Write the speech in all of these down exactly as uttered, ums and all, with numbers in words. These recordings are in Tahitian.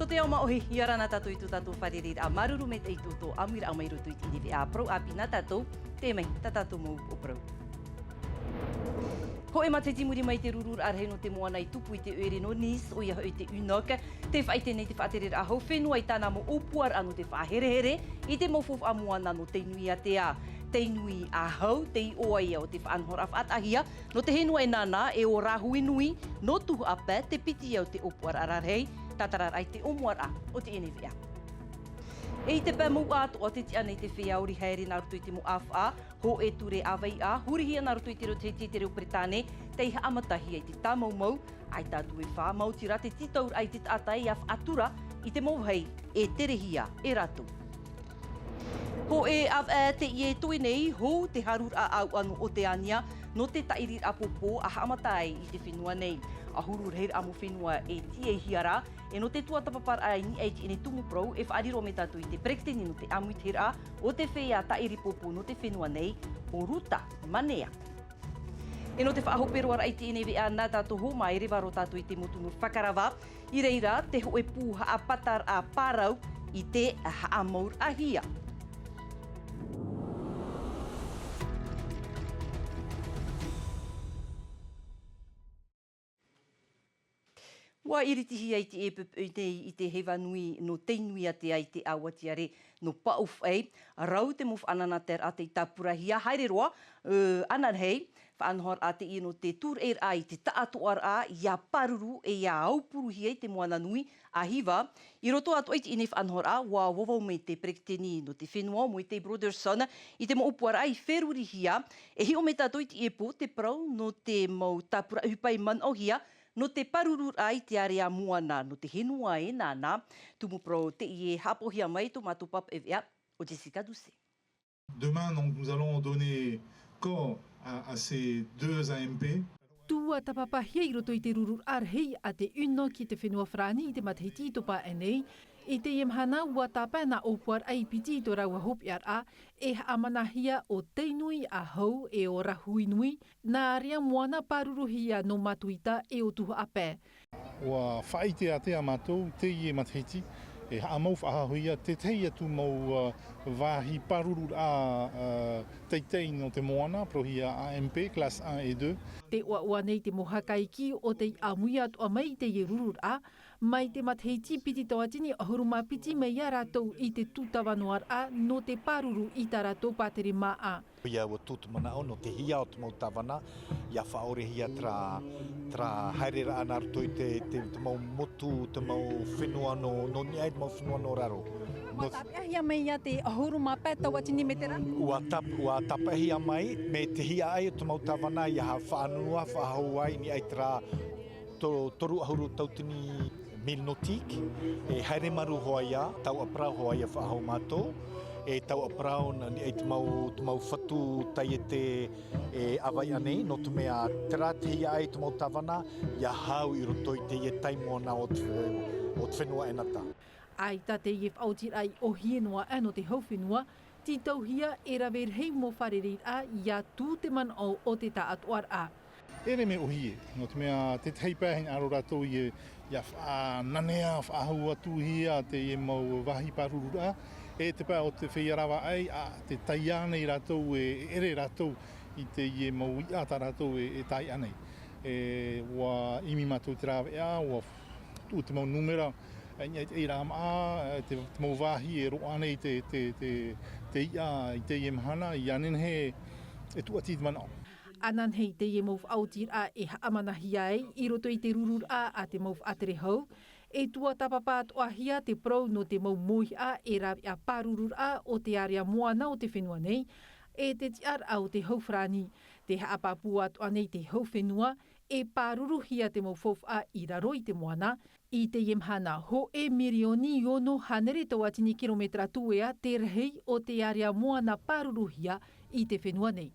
Te ao māʻohi, ʻia ora na tātou i tō tātou fārereiraʻa māuruuru maitaʻi i tō ʻoe ʻāmuiraʻa mai roto i teie veʻa parau ʻāpī nā tātou, tē mai tā tātou mau upoʻo parau. Hōʻē matahiti i muri mai i te rururaʻa rahi nō te moana i tupu i te ʻoire nō Nice, ʻoia hoʻi te Unoc, tē faʻaʻite nei te faʻatereraʻa hau fenua i tāna mau ʻōpuaraʻa nō te faʻaherehere i te mau faufaʻa moana nō Tainui-ā-Te-Ao. Tainui-ā-Hau, te iʻoa ia o te faʻanahoraʻa faʻataʻahia nō te fenua ʻEnana, e ʻo Rāhui Nui, nō Tuhaʻa Pae, te piti ia o te ʻōpuaraʻa rarahi, tātararaʻa i te ʻōmuaraʻa o teie nei veʻa. E i te pae mouʻa atoʻa tē tiʻa nei te feiā ʻori haere nā roto i te mau ʻāfaʻa, hōʻē ture ʻāvaiʻa, hurihia nā roto i te reo Tahiti, te reo Peretāne, tei haʻamatahia i te tāmaumau, ʻaita atu e fā, maoti rā te tītauraʻa i te taʻata ia faʻatura i te mau vāhi e terehia e rātou. Hōʻē ʻāvaʻe teie e toe nei, hou te hāruraʻa ʻāuʻa nō Oteania, nō te tāʻiriraʻa pōpō a haʻamata ai i te fenua nei. ʻAhuru rahiraʻa mau fenua e tīaʻihia ra, e nō te tuatāpaparaʻa i niʻa i teie nei tumu parau, e faʻariro mai tātou i te peretiteni nō te ʻāmuitahiraʻa o te feiā tāʻiri pōpō nō te fenua nei, ʻo Ruta Manea. E nō te faʻahope roa raʻa i teie nei veʻa nā tātou hōmai, e reva roa tātou i te motu nō Fakarava, i reira te hōʻē pū haʻapataraʻa pārau i te haʻamauraʻahia. ʻUa iritihia i te ʻēpupu nei i te heiva nui nō Tainui-ā-Te-Ao i te ʻāua tiare nō Paʻufaʻi, rau te mau faʻanahoraʻa tei tāpurahia, haere roa, ʻo, ananahi, faʻanahoraʻa teie nō te tūraʻiraʻa i te taʻatoʻaraʻa, ʻia pāruru e ʻia aupuruhia i te moana nui a Hiva. I roto atoʻa i teie nei faʻanahoraʻa, ʻua vauvau mai te peretiteni nō te fenua, ʻo Moetai Brotherson, i te mau ʻōpuaraʻa i ferurihia, e hiʻo mai tātou i teie pō te parau nō te mau tāpura ʻohipa i manaʻohia, nō te pārururaʻa i te ārea moana nō te fenua ʻEnana. Tumu parau teie e haʻapaʻohia mai tō mātou pāpaʻi veʻa, ʻo Jessica Doucet. Demain, donc, nous allons donner corps à, à ces deux A M P. Tuatāpapahia i roto i te rururaʻa rahi a te Unoc i te fenua Farāni i te matahiti i topa aʻe nei. I teie mahana, ʻua tāpae nā ʻōpuaraʻa i piti i tō rāua hopeʻaraʻa, e haʻamanahia ʻo Tainui-ā-Hau e ʻo Rāhui Nui, nā ārea moana pāruruhia nō Matuita e ʻo Tuhaʻa Pae. ʻUa faʻaʻite atu ā mātou teie matahiti, e haʻamau faʻahauhia tētahi atu mau, ā, vāhi pārururaʻa, ā, teitei nō te moana, parauhia A M P, classe un et deux. Tē ʻoaʻoa nei te mau hakaiki ʻo tei ʻāmui atoʻa mai i teie rururaʻa, mai te matahiti piti tauatini ʻahuru mā piti mai ia rātou i te tūtava noa ra nō te pāruru i tā rātou pātere māʻa. ʻOia, ʻua tū te manaʻo nō te hiʻa o te mau tāvana, ʻia faʻaʻorehia terā, terā haereraʻa nā roto i te, te, te mau motu, te mau fenua nō, nō niʻa i te mau fenua nō raro. ʻUa tāpeʻahia mai ia te ʻahuru mā pae tauatini mētera? ʻUa tāp-, ʻua tāpeʻahia mai, mai te hiʻa ʻai o te mau tāvana ʻia faʻanunua, faʻahou ai, i niʻa i terā to-, toru ʻahuru tauatini mille nautique, e haere maru hoʻi ia, tauʻaparau hoʻi ia faʻahou mātou, e tauʻaparau nā niʻa i te mau, te mau fatu taiete e ʻāvaiʻa nei, nō te mea terā te hiʻa ʻai te mau tāvana, ʻia hau i roto i teie tai moana o te, o te fenua ʻEnana. ʻAita teie faʻaotiraʻa i ʻōhie noa aʻe nō te hau fenua, tītauhia e rave rahi mau fārereiraʻa ʻia tū te manaʻo o te taʻatoʻaraʻa. ʻEʻere mea ʻōhie, nō te mea tētahi pae hinaʻaro rātou i, ʻia faʻananea, faʻahou atu hia teie mau vāhi pārururaʻa, e te pae o te feiā rāvaʻai, ʻa te taiā nei rātou e, e ʻere rātou i teie mau iʻa tā rātou e, e taiā nei. E, ʻua ʻimi mātou te rāveʻa, ʻua tuʻu te mau nūmera, i niʻa i te ʻairamaʻa, te, te mau vāhi e roaʻa nei te, te, te, te iʻa i teie mahana, ʻia nehenehe e tūʻati te manaʻo. Ananahi teie mau faʻaotiraʻa e haʻamanahia ai i roto i te rururaʻa a te mau faʻatere hau, e tuatāpapa atoʻahia te parau nō te mau mōiʻa e rāveʻa pārururaʻa o te ārea moana o te fenua nei, e te tiʻaraʻa o te hau farāni, tē haʻapāpū atoʻa nei te hau fenua, e pāruruhia te mau faufaʻa i raro i te moana, i teie mahana, hōʻē mirioni ono hānere tauatini kirometera tuea te rahi o te ārea moana pāruruhia i te fenua nei.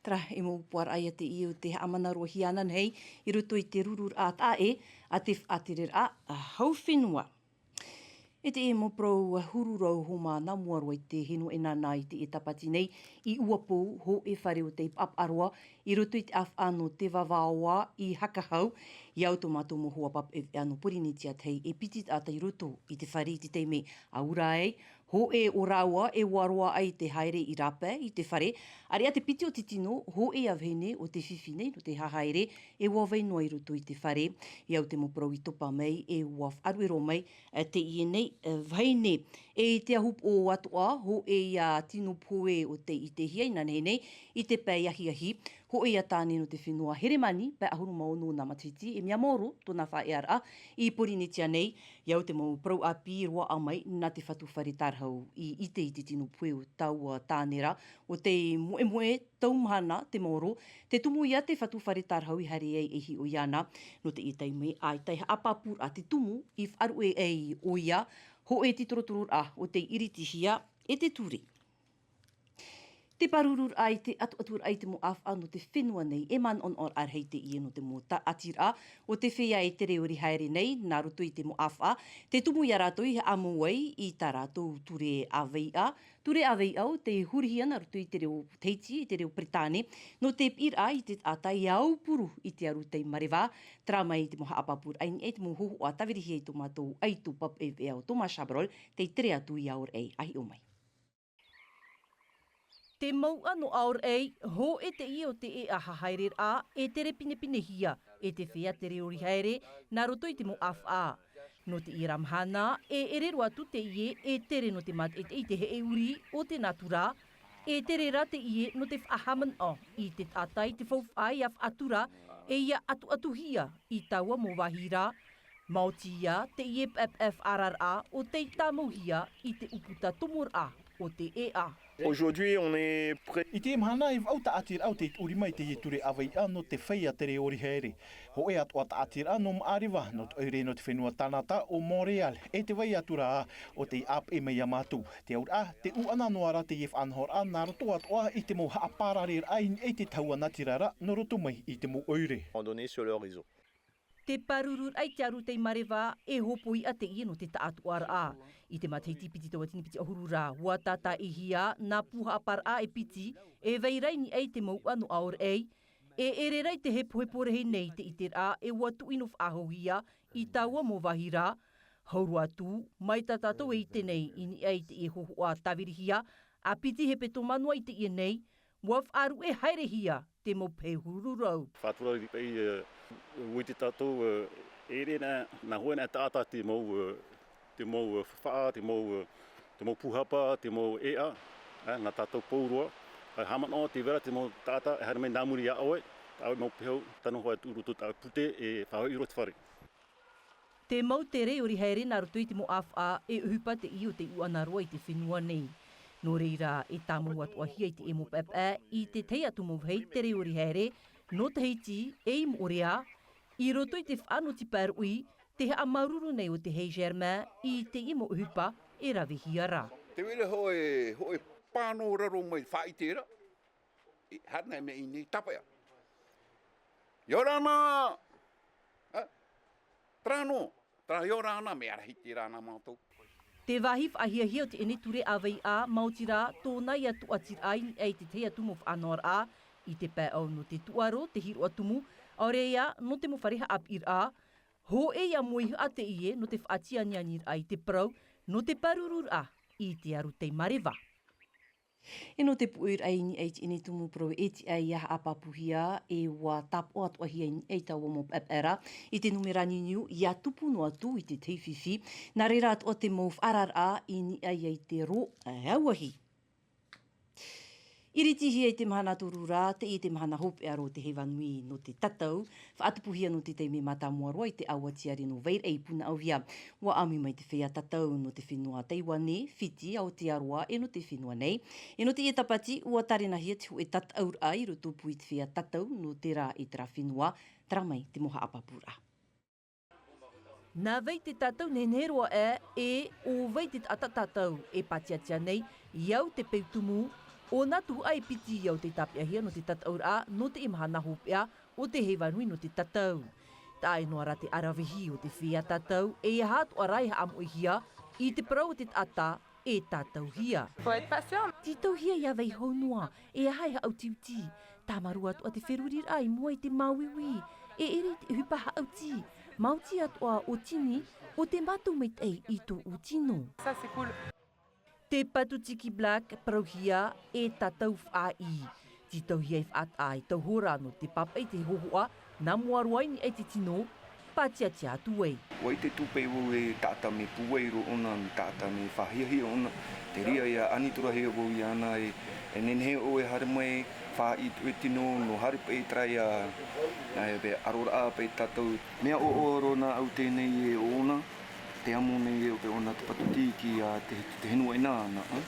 Terā e mau upoʻoraʻa ia teie o tē haʻamanaʻohia ananahi i roto i te rururaʻa taʻa ʻē a te faʻatereraʻa hau fenua. E te mau parau huru rau hōmana mua roa i te hinu e nānā i te e tāpati nei, i Uapou, hōʻē fare o te paʻapaʻa roa, i roto i te ʻāfaʻa nō Te Vavaoa i Hakahau, i au tō mātou mau hoa papaʻi nō Porinetia Tahi e piti taʻata i roto i te fare i te taime, ʻaore rā, hōʻē o rāua e ʻua roa ai te haere i rāpae i te fare, ʻāreʻa te piti o te tino, hōʻē ia vahine o te fifi nei nō te hahaere, e ʻua vai noa i roto i te fare, i au te mau parau i topa mai, e ʻua faʻaruʻe roa mai, e, teie nei, e, vahine. E i te ahupoʻo atoʻa, hōʻē ia tino pohe o tei ʻitehia inānahi nei, i te pae ahiahi, hōʻē ia tāne nō te fenua Heremani, pae ʻahuru mā ono nā matahiti, e mea maoro tōna faʻaearaʻa i Porinetia nei, i au te mau parau ʻāpī roaʻa mai, nā te fatu fare tārahu i ʻite i te tino pohe o taua tāne ra, ʻo tei moʻemoʻe tau mahana te maoro, te tumu ia te fatu fare tārahu i haere ai e hiʻo iāna, nō te ʻitai mai, ʻaita e haʻapāpūraʻa te tumu i faʻaruʻe ai ʻoia, hōʻē titorotororaʻa ʻo tei iritihia e te ture. Te pārururaʻa i te ʻatuʻaturaʻa i te mau ʻāfaʻa nō te fenua nei, e manaʻonaʻoraʻa rahi teie nō te mau taʻatiraʻa ʻo te feiā e tere ori haere nei, nā roto i te mau ʻāfaʻa, te tumu ia rātou i haʻamau ai i tā rātou ture ʻāveiʻa, ture ʻāveiʻa ʻo tei hurihia nā roto i te reo Tahiti, i te reo Peretāne, nō te piʻiraʻa i te taʻata e aupuru i te aru tei mareva, terā mai i te mau haʻapāpūraʻa i niʻa i te mau hōhoʻa tāvirihia i tō mātou ʻaito papaʻi veʻa ʻo Thomas Chabrol, tei tere atu i Aorai, a hiʻo mai. Te mouʻa nō Aorai, hōʻē teie o te ʻēʻa hahaereraʻa, e tere pinepinehia e te feiā tere ori haere, nā roto i te mau ʻāfaʻa. Nō teie ra mahana, e ʻere roa atu teie, e tere nō te mātaʻitaʻi i te heʻeuri o te nātura, e tere rā teie nō te faʻahaʻamanaʻo i te taʻata i te faufaʻa ia faʻatura, e ia ʻatuʻatuhia i taua mau vāhi ra, maoti ia teie papaʻi faʻaararaʻa ʻo tei tāmauhia i te ʻūputa tomoraʻa o te ʻēʻa. Aujourd'hui, on est prêt. I teie mahana e vaʻu taʻatiraʻa ʻo tei tuʻu rima i teie ture ʻāveiʻa nō te feiā tere ori haere. Hōʻē atoʻa taʻatiraʻa nō Maʻareva, nō te ʻoire nō te fenua Tānata ʻo Montréal, e te vai atu ra ʻo tei ʻāpeʻe mai iā mātou. Te auraʻa, te ʻuʻana noa ra teie faʻanahoraʻa nā roto atoʻa i te mau haʻapārareraʻa i niʻa i te tahua natirara nō roto mai i te mau ʻoire. Abandonnés sur leur réseau. Te pārururaʻa i te aru tei mareva, e hōpoiʻa teie nō te taʻatoʻaraʻa. I te matahiti piti tauatini piti ʻahuru ra, ʻua tātaʻihia nā pūhaʻaparaʻa e piti, e vai ra i niʻa i te mouʻa nō Aorai, e ʻere ra i te hepohepo rahi nei te ʻiteraʻa e ʻua tuʻino faʻahouhia i taua mau vāhi ra. Hau roa atu, mai tā tātou e ʻite nei i niʻa i teie hōhoʻa tāvirihia, a piti hepetoma noa i teie nei, ʻua faʻaruʻe haerehia te mau pae huru rau. Faʻatura i paʻi, e, ʻua ʻite tātou, e, e ʻere nā, nā hōʻē nā taʻata te mau, e, te mau, e, faʻaʻā, te mau, e, te mau pūhapa, te mau ʻēʻa, e, nā tātou pauroa. E, haʻamanaʻo te vera te mau taʻata, e haere mai nā muri iā ʻoe, tā ʻoe mau peho, tano hoʻi atu roto tā ʻoe pute, e faʻahoʻi roa te fare. Te mau tere ori haere nā roto i te mau ʻāfaʻa, e ʻohipa teie o te ʻuʻana roa i te fenua nei. Nō reira, e tāmau atoʻahia i teie mau papaʻi, i te tahi atu mau vāhi tere ori haere, nō Tahiti, e i Moʻorea, i roto i te faʻanoti pāroʻi, te haʻamāuruuru nei o te Hey Germain, i teie mau ʻohipa, e ravehia ra. Te vera hōʻē, hōʻē pāno raro mai faʻaʻite ra, e, hana e mea i nei tāpaʻi. ʻIa ora na! E? Terā noa, terā ʻia ora na, mea rahi terā nā mātou. Te vāhi faʻahiahia o teie ture ʻāveiʻa, maoti rā, tōna ia tuʻatiraʻa i niʻa i te tahi atu mau faʻanahoraʻa, i te pae ʻau nō te tūʻaro, te hiroʻa tumu, ʻaore ia, nō te mau fare haʻapiʻiraʻa, hōʻē ia moihaʻa teie nō te faʻatianianiraʻa i te parau, nō te pārururaʻa i te aru tei mareva. E nō te puʻeraʻa i niʻa i teie tumu parau e tiʻa ia haʻapāpūhia, e ʻua tāpaʻo atoʻahia i niʻa i taua mau papaʻi ra, i te nūmera niuniu, ʻia tupu noa atu i te tahi fifi, nā reira atoʻa te mau faʻaararaʻa i niʻa ia i te rō, e, auahi. Iritihia i te mahana toru ra, teie te mahana hopeʻa roa o te heiva nui nō te tatau, faʻatupuhia nō te taime mātāmua roa i te ʻāua tiare nō Vairaʻe i Punaʻauia. ʻUa ʻāmui mai te feiā tatau nō te fenua Taiwane, Fiti, Aotearoa, e nō te fenua nei. E nō teie tāpati, ʻua tārenahia te hōʻē tataʻuraʻa i rotopū i te feiā tatau nō terā e terā fenua, terā mai te mau haʻapāpūraʻa. Nā vai te tatau nehenehe roa ʻē, e ʻo vai te taʻata tatau e pātiatia nei, i au te peu tumu, ʻo nā tuhaʻa e piti i au tei tāpeʻahia nō te tataʻuraʻa, nō teie mahana hopeʻa, ʻo te heiva nui nō te tatau. Taʻa ʻē noa rā te ʻaravihi o te feiā tatau, e ʻeiaha atoʻa rā e haʻamoʻehia, I te parau o te taʻata, e tātauhia. Faut être patient. Tītauhia ʻia vai hou noa, e aha e haʻautiuti. Tāmarū atoʻa te feruriraʻa i mua i te māuiui. E ʻere i te ʻohipa haʻauti. Maoti atoʻa ʻo Tini, ʻo te mātau maitaʻi i tōʻu tino. Ça, c'est cool. Te patu tiki black, parauhia, e tātau faʻaʻī. Tītauhia e faʻataʻa e tauhora nō te pāpaʻi te hōhoʻa, nā mua roa i niʻa i te tino, pātiatia atu ai. ʻUa ʻite tū paʻi vau e taʻata mea pūai roa ʻōna, mea taʻata mea faʻahiahia ʻōna. Te reira ʻia ʻaniturahia vau iāna e, e nehenehe ʻoe e haere mai, faʻaʻī i tō tino, nō haere paʻi terā ia, e, e, ʻaroraʻa paʻi tātou. Mea ʻoaʻoa roa nāʻu teie nei e ʻōna, te amo nei e ʻō paʻi ʻōna te patu tiki a te, te henua ʻānānā, ā.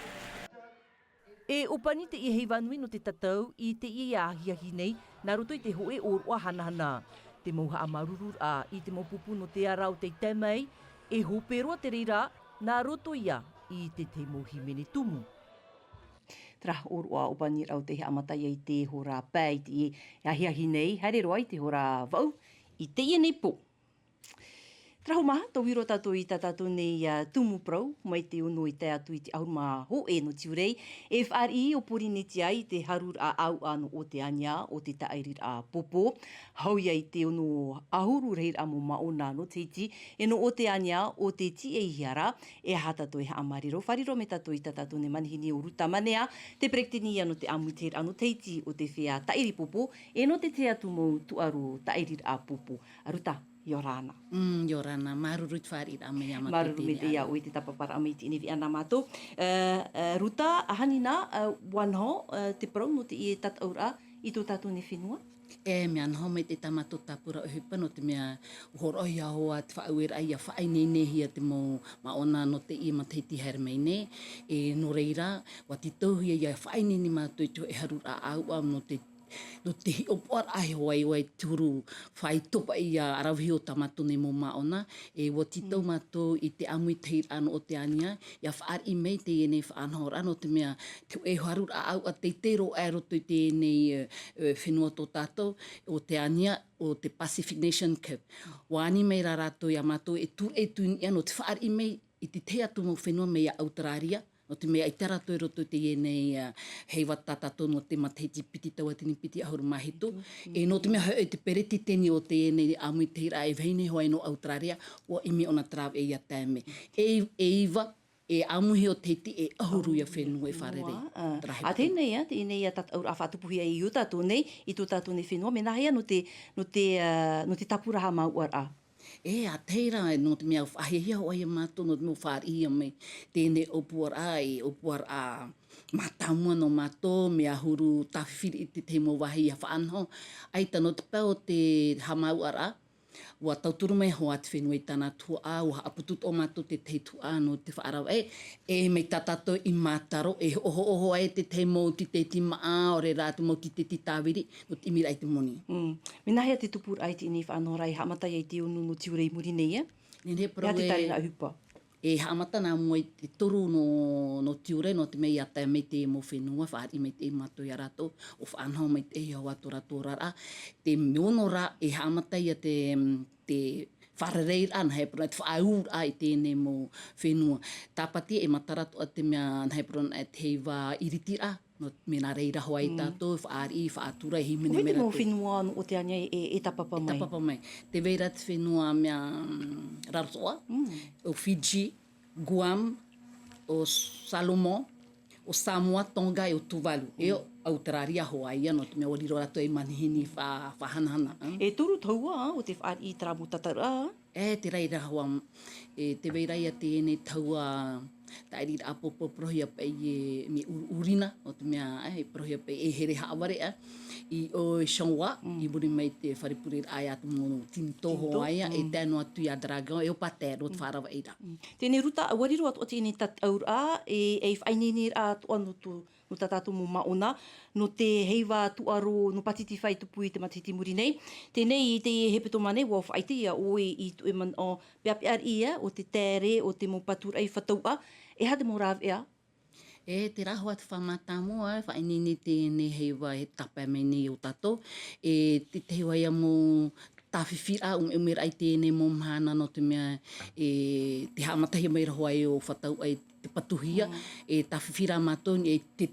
E ʻōpani teie heiva nui nō te tātau i teie ahiahi nei, nā roto i te hōʻē ʻōroʻa hanahana. Te mau haʻamāuruururaʻa i te mau pupu nō te ara o tei tae mai, e hope roa te reira, nā roto ia i te tahi mau hīmene tumu. Terā ʻōroʻa ʻōpaniraʻa o tei haʻamata ia i te hora pae i teie ahiahi nei, haere roa i te hora vaʻu i teie nei pō. Terā hoʻi maha, tauiro tātou i tā tātou nei, ā, tumu parau, mai te ono e tae atu i te ʻahuru mā hōʻē nō Tiurai, e fāriʻi ʻo Pōrīnetia i te haruraʻa ʻāuʻa nō Oteania, ʻo te tāʻiriraʻa pōpō. Hau ia i te ono ʻahuru rahiraʻa mau māʻona nō Tahiti, e nō Oteania, ʻo te tīaʻi ra, e aha tātou e haʻamāuruuru, fārerei mai tātou i tā tātou nei manihini ʻo Ruta Manea, te peretiteni ia nō te ʻāmuitahiraʻa nō Tahiti ʻo te feiā tāʻiri pōpō, e nō te tahi atu mau tūʻaro tāʻiriraʻa pōpō. Ruta, ʻia ora na. Mm, ʻia ora na, māuruuru i te fāriʻiraʻa mai iā mātou. Māuruuru maitaʻi iā ʻoe i te tāpaparaʻa mai i teie nei viʻa nā mātou. Ā, ā, Ruta, ʻaita nā, ā, ʻua noho, ā, te parau nō teie tātaʻuraʻa i tō tātou nei fenua? E, mea noho maitaʻi tā mātou tāpura ʻohipa, nō te mea, ʻua hōroʻahia hoʻi te faʻaueraʻa ʻia faʻaineinehia te mau māʻona nō teie matahiti haere mai nei. E, nō reira, ʻua tītauhia ʻia faʻaineine mātou i te hōʻē haruraʻa ʻāuʻa nō te nō te hiʻopoʻaraʻa hoʻi, ʻoia hoʻi te huru faʻaitoitoraʻa ʻaravihi o tā mātou nei mau māʻona, e ʻua tītau mātou i te ʻāmuitahiraʻa nō Oteania, ʻia fāriʻi mai teie nei faʻanahoraʻa, nō te mea, te hōʻē haruraʻa ʻāuʻa teitei roa aʻe roto i teie nei, ē, ē, fenua tō tātou, Oteania, ʻo te Pacific Nation Cup. ʻUa ani mai rā rātou iā mātou e tūraʻi atu i niʻa nō te fāriʻi mai i te tahi atu mau fenua mai iā ʻAutarāria, nō te mea ʻaita rātou i roto i teie nei, ā, heiva tā tātou nō te matahiti piti tauatini piti ʻahuru mā hitu. E nō te mea hoʻi te peretiteni o teie nei ʻāmuitahiraʻa e vahine hoʻi nō ʻAutarāria, ʻua ʻimi ʻōna te rāveʻa ʻia tae mai. E, e iva, e ʻāmui hoʻi ʻo Tahiti e ʻahuru ia fenua e fārerei. Ā, terā ā, hoʻi teie nei, ā, teie nei, ā, tātaʻuraʻa faʻatupuhia i ō tātou nei, i tō tātou nei fenua, mea nāhea nō te, nō te, ā, nō te tāpura haʻamāuʻaraʻa. E, ʻaita rā, nō te mea faʻahiahia hoʻi iā mātou, nō te mea ʻua fāriʻihia mai teie nei ʻōpuaraʻa, e ʻōpuaraʻa mātāmua nō mātou, mea huru tāfifiri i te tahi mau vāhi ʻia faʻanaho. ʻAita nō te pae o te haʻamāuʻaraʻa, ʻua tauturu mai hoʻi te fenua i tāna tuhaʻa, ʻua haʻaputu atoʻa mātou te tahi tuhaʻa nō te faʻaravaʻi, e mai tā tātou i mātaro, e hoʻohoʻo ai te tahi mau tīteti māʻa, ʻaore rā te mau tīteti tāviri, nō te ʻimiraʻa i te moni. Mm. Mea nāhea te tupuraʻa i teie nei faʻanahoraʻa e haʻamata ia i te ono nō Tiurai i muri nei, ē? Nehenehe e parau e, e aha te tāreʻa ʻohipa? E haʻamata nā mua i te toru nō, nō Tiurai, nō te mea ʻia tae mai te mau fenua, fāriʻi maitaʻi mātou iā rātou, ʻo faʻanaho maitaʻi hoʻi tō rātou oraraʻa. Te mea ono rā, e haʻamata ia te, te fārereiraʻa, nāhea e parau na, te faʻaūraʻa i teie nei mau fenua. Tāpati e matara atoʻa te mea, nāhea e parau na, te heiva ʻiritiraʻa, nō, mea nā reira hoʻi tātou, fāriʻi, faʻatura, e hīmene mai rātou. ʻUa ʻite mau fenua nō Oteania e, e, e tāpapa mai. E tāpapa mai. Tē vai ra te fenua mea, mm, Rarotoʻa, ʻo Fiji, Guam, ʻo Salomon, ʻo Samoa, Tonga, e ʻo Tuvalu. E ʻo ʻAutarāria hoʻi ia, nō te mea ʻua riro rātou ei manihini fa-, faʻahanahana, ā. E toru tahua, ā, ʻo tē fāriʻi i terā mau tātaʻuraʻa, ā. E, tē vai ra hoʻi, e, tē vai ra ia teie nei tahua tāʻiriraʻa pōpō parauhia paʻi e mea ʻuru-, ʻUrina, nō te mea, e, parauhia paʻi e here haʻavare, ā, i ʻō i Changwa, i muri mai te fare pureraʻa ia te mau Tinto hoʻi ia, e tae noa atu ia Dragon, e ʻo Pattaya, nō te faʻaravaʻiraʻa. Mm. Teie nei Ruta, ʻua riro atoʻa teie nei tātaʻuraʻa, e, e faʻaineineraʻa atoʻa nō tō nō tā tātou mau māʻona, nō te heiva tūʻaro, nō Pātitifā i tupu i te matahiti i muri nei. Teie nei i te hepetoma nei, ʻua faʻaʻite ia ʻoe i te manaʻo peʻapeʻa riʻi ïa, ʻo te taere, ʻo te mau paturaʻa i Fatuʻa. E aha te mau rāveʻa? E, terā hoʻi te faʻamātāmua, faʻaineine teie nei heiva e tāpae mai nei iā tātou. E, te tahi hoʻi ia mau tāfifi rā, ʻumeʻume rā i teie nei mau mahana, nō te mea e te haʻamatahia mai ra hoʻi ʻo Fatau ʻai te patuhia, e tāfifi rā mātou i te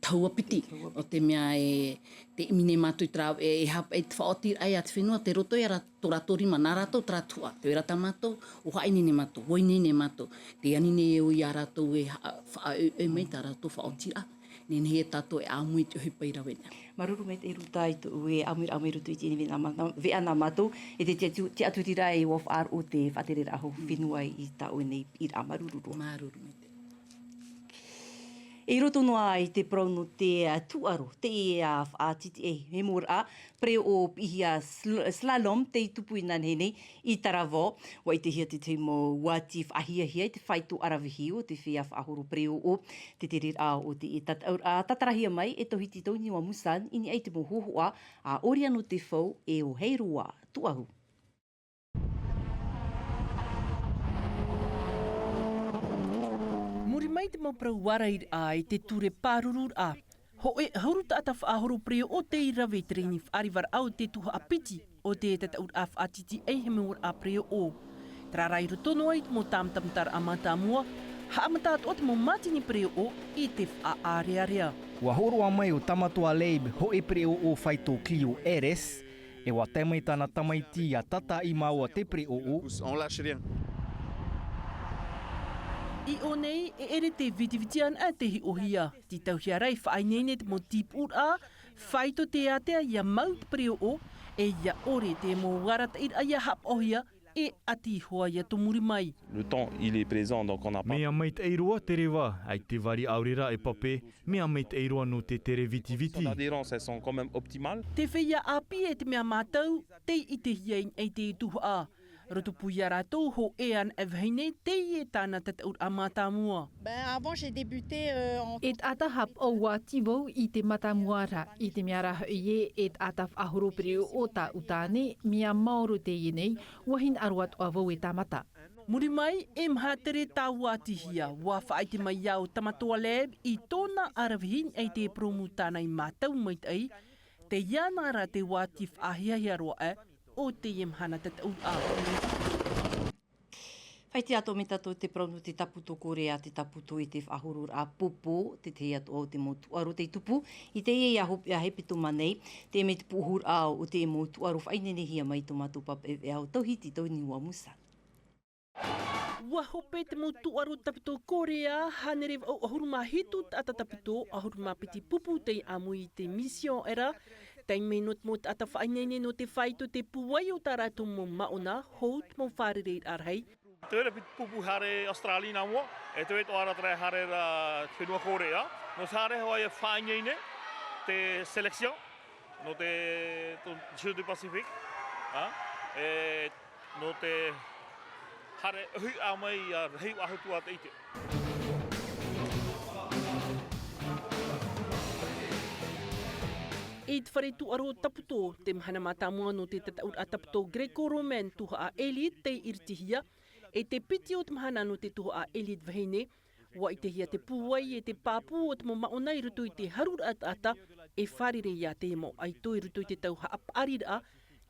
tahua piti, nō te mea e, te ʻimi nei mātou i te rā, e, e hāpaʻi te faʻaoti rā ia te fenua, tei roto ia rā, tō rātou rima, nā rātou terā tuhaʻa, tē vai ra tā mātou, ʻua haʻaineine mātou, ʻua ineine mātou, tē ani nei au ia rātou e ha-, faʻaʻoeʻoe mai tā rātou faʻaoti rā, nehenehe ia tātou e ʻāmui i te ʻohipa i rave nei. Māuruuru maitaʻi Ruta i tō ʻoe ʻāmuiraʻa mai roto i teie nei veʻa nā mā-, veʻa nā mātou, e te tiʻatu-, tiʻaturi rā e ʻua faʻaroʻo te faʻatereraʻa hou fenua i tā ʻoe nei piʻiraʻa. Māuruuru roa. Māuruuru maitaʻi. I roto noa i te parau nō te, ā, tūʻaro, te, ā, faʻatitiʻaihemoraʻa, pereoʻo piʻihia sl-, slalom, tei tupu inanahi nei i Taravao, ʻua ʻitehia te tahi mau uāti faʻahiahia i te faito ʻaravihi o te feiā faʻahoro pereoʻo. Te tereraʻa o te tataʻuraʻa, tātarahia mai e Tohiti Tauniua Musan, i niʻa i te mau hōhoʻa a Oriano Tefau e ʻo Heiroa Tuʻahu. Muri mai te mau parau ārairaʻa i te ture pārururaʻa, hōʻē ʻahuru taʻata faʻahoro pereoʻo tei rave i te reni faʻarivaraʻa o te tuhaʻa piti o te tataʻuraʻa faʻatitiʻaihemoraʻa pereoʻo. Terā rā i roto noa i te mau tāmatamataraʻa mātāmua, haʻamata atoʻa te mau mātini pereoʻo i te faʻaʻārearea. ʻUa hōroʻa mai ʻo Tamatoa Leib, hōʻē pereoʻo faito Clio R S, e ʻua tae mai tāna tamaiti ʻia tātaʻi māua te pereoʻo. On lâche rien. I ʻō nei, e ʻere te vitiviti anaʻe te hiʻohia. Tītauhia rā e faʻaineine te mau tīpuʻuraʻa, faito te ātea ʻia mau te pereoʻo, e ʻia ʻore te mau arataʻiraʻa ʻia haʻapaʻohia, e ʻati iho ā ia tō muri mai. Le temps, il est présent, donc on n'a pas. Mea maitaʻi roa te reva, ʻaita e vari ʻaore rā e pape, mea maitaʻi roa nō te tere vitiviti. Son adhérence, elles sont quand même optimales. Te feiā ʻāpī e te mea mātau, tei ʻitehia i niʻa i te tuhaʻa. Roto pū ia rātou, hōʻē anaʻe vahine, teie tāna tataʻuraʻa mātāmua. Ben, avant, j'ai débuté, euh, en E taʻata haʻapaʻo uāti vau i te mātāmua ra, i te mea rā hoʻi ē, e taʻata faʻahoro pereoʻo tāʻu tāne, mea maoro teie nei, ʻua hinaʻaro atoʻa vau e tāmata. Muri mai, e maha tere tā uātihia, ʻua faʻaʻite mai ā ʻo Tamatoa Leib i tōna ʻaravihi i te purōmu tāna i mātau maitaʻi, teie ā rā te uāti faʻahiahia roa aʻe o teie mahana tataʻuraʻa. Faʻaʻite atoʻa mai tātou te parau nō te Tāpūtō Korea, te tāpūtō i te faʻahororaʻa pōpō, te tahi atoʻa o te mau tūʻaro tei tupu i teie hopeʻa hepetoma nei, te mea te pūʻohuraʻa o te mau tūʻaro faʻaineinehia mai tō mātou pāpaʻi veʻa ʻo Tauhiti Tauniua Musan. ʻUa hope te mau tūʻaro tāpūtō Korea, hānere vaʻu ʻahuru mā hitu taʻata tāpūtō, ʻahuru mā piti pupu tei ʻāmui i te Mission Era, taime nō te mau taʻata faʻaineine nō te faito te pūai o tā rātou mau māʻona, hou te mau fārereiraʻa rahi. Te vai ra piti pupu haere Australia nā mua, e te vai atoʻa ra terā haere ra te fenua Korea, nō te haere hoʻi e faʻaineine te sélection, nō te, te Jeux du Pacifique, ā, e nō te haere ʻohipa mai ia rahi ʻahu atu ā te ʻite. I te fare tūʻaro tāpūtō, te mahana mātāmua nō te tataʻuraʻa tāpūtō Greco-Roman tuhaʻa elite tei iritihia, e te piti o te mahana nō te tuhaʻa elite vahine, ʻua ʻitehia te pūai e te pāpū o te mau māʻona i roto i te haruraʻa taʻata, e fārerei ia te mau ʻaito i roto i te tau haʻapaʻariraʻa,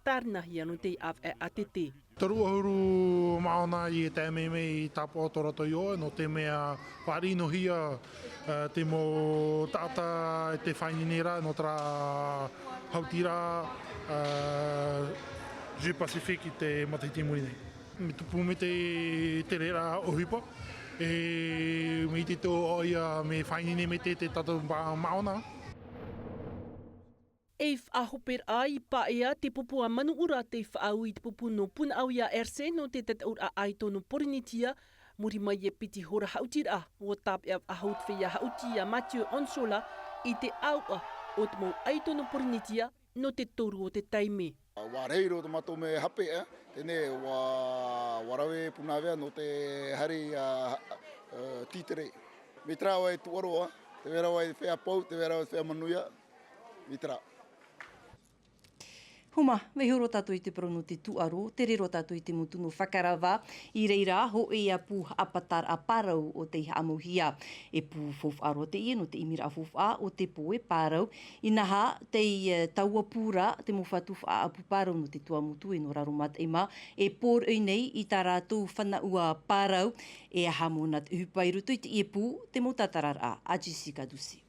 tārenahia nō te ʻāvaʻe ʻātete. Toru ʻahuru māʻona i tae mai mai i tāpaʻo tō rātou iʻoa, nō te mea fāriʻi noa hia, ā, te mau taʻata e te faʻaineine ra, nō terā hautiraʻa, ā, Jeux Pacifique i te matahiti i muri nei. Mea tupu mai te tereraʻa ʻohipa, e mea ʻite atoʻa ia mea faʻaineine mai te, te tātou mā-, māʻona. E faʻahoperaʻa i Paea te pupu a Manuʻura tei faʻaau i te pupu nō Punaʻauia R C nō te tataʻuraʻa ʻaito nō Pōrīnetia, muri mai e piti hora haʻutiraʻa, ʻua tāpeʻa faʻahou te feiā haʻuti a Mathieu Ansola i te ʻāuʻa o te mau ʻaito nō Pōrīnetia nō te toru o te taime. ʻUa rahi roa tō mātou mea hape, ā, teie nei ʻua, ʻua rave Punaʻauia nō te haere ia, ā, tītere. Mai terā ʻoe tūʻaro, ā, tē vai ra ʻoe feiā pou, tē vai ra ʻoe feiā manuia, mai terā. Huma, vaiiho roa tātou i te parau nō te tūʻaro, tere roa tātou i te motu nō Fakarava, i reira, hōʻē ā pū haʻapataraʻa pārau o tei haʻamauhia. E pū faufaʻa roa teie nō te ʻimiraʻa faufaʻa o te pō e pārau, inaha, tei, eh, taua pū ra, te mau fatu faʻaʻapu pārau nō te tuamotu e nō Raromataʻi mā, e pōroʻi nei i tā rātou fānaʻa pārau, e aha mau nā te ʻohipa i roto i teie pū, te mau tātararaʻa a Jessica Doucet.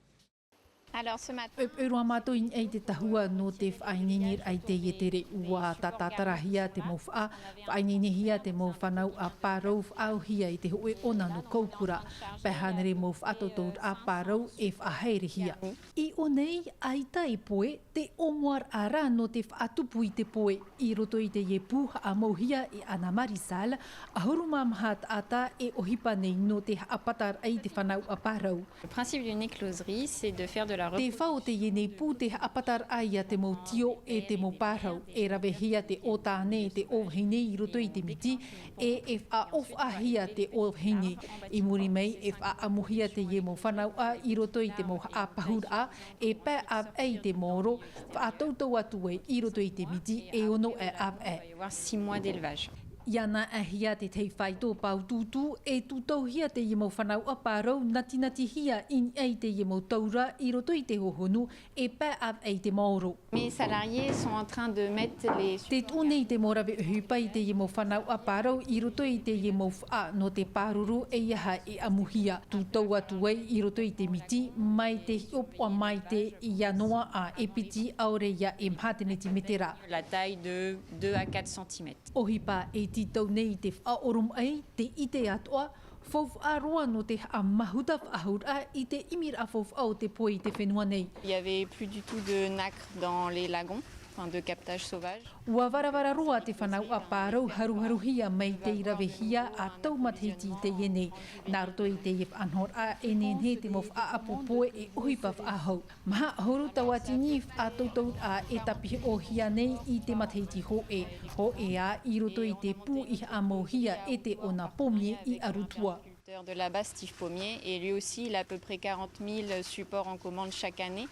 Alors, ce matin, e, e roa mātou i niʻa i te tahua nō te faʻaineineraʻa i teie tere, ʻua tātātarahia te mau faʻa, faʻaineinehia te mau fānaʻa pārau faʻaauhia i te hōʻē ʻona nō Kaukura. Pae hānere mau faʻatautauraʻa pārau e faʻahaerehia. I ʻō nei, ʻaita e poe, te ʻōmuaraʻa ra nō te faʻatupu i te poe. I roto i teie pū haʻamauhia e Anna Marisal, ʻahuru mā maha taʻata e ʻohipa nei nō te haʻapataraʻa i te fānaʻa pārau. Le principe d'une écloserie, c'est de faire de la... Te fā o teie nei pū te haʻapataraʻa ia te mau tio e te mau pārau, e ravehia te ʻōtāne e te ʻōvahine i roto i te miti, e, e faʻaʻōfaʻahia te ʻōvahine. I muri mai, e faʻaʻamuhia teie mau fānaʻa i roto i te mau haʻapahuraʻa, e pae ʻāvaʻe i te maoro, faʻatautau atu ai i roto i te miti e ono ʻāvaʻe. Il va y avoir six mois d'élevage. ʻIa nāʻahia te tahi faito pāutuutu, e tūtauhia teie mau fānaʻa pārau, natinatihia i niʻa i teie mau taura i roto i te hohonu, e pae ʻāvaʻe i te maoro. Mes salariés sont en train de mettre les... Tē tuʻu nei te mau rave ʻohipa i teie mau fānaʻa pārau i roto i teie mau faʻa nō te pāruru e aha e ʻamuhia. Tūtau atu ai i roto i te miti, mai te hiʻopoʻa maite ia noa ā e piti ʻaore ia e maha tenitimētera. La taille de deux à quatre centimètres. ʻOhipa e tītau nei i te faʻaoromaʻi, te ʻite atoʻa, faufaʻa roa nō te haʻamahuta faʻahou ra i te ʻimiraʻa faufaʻa o te poe i te fenua nei. Il y avait plus du tout de nacre dans les lagons, enfin de captage sauvage. ʻUa varavara roa te fānaʻa pārau haruharuhia mai tei ravehia ā tau matahiti i teie nei. Nā roto i teie faʻanahoraʻa e nehenehe te mau faʻaʻapu poe e ʻohipa faʻahou. Maha ʻahuru tauatini faʻatautauraʻa e tāpihoʻohia nei i te matahiti hōʻē, hōʻē ā i roto i te pū i haʻamauhia e te ʻona Pommier i Arutua. Producteur de là-bas, Steve Pommier, et lui aussi, il a à peu près quarante mille supports en commande chaque année.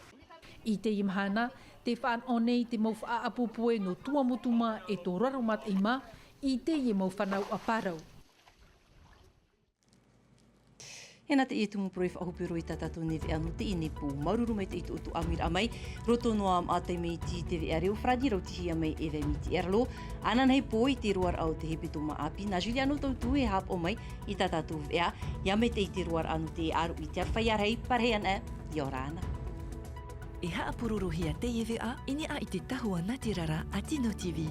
I teie mahana, tē fānaʻo nei te mau faʻaʻapu poe nō Tuamotu mā e tō Raromataʻi mā, i teie mau fānaʻa pārau. E nā teie tumu parau e faʻahope roa i tā tātou nei veʻa nō teie nei pō. Māuruuru maitaʻi i tō ʻoutou ʻāmuiraʻa mai, roto noa maʻa taime iti i te veʻa reo farāni rautihia mai e Vemiti Erlo. Ananahi pō i te roaraʻa o te hepetoma ʻāpī, nā Juliano Tautu e haʻapaʻo mai i tā tātou veʻa. ʻIa maitaʻi te roaraʻa nō te ʻāruʻi i te aroha, ʻia rahi, parahi ana, ʻia ora na. E haʻapurorohia teie veʻa i niʻa i te tahua nātirara a Tino TV.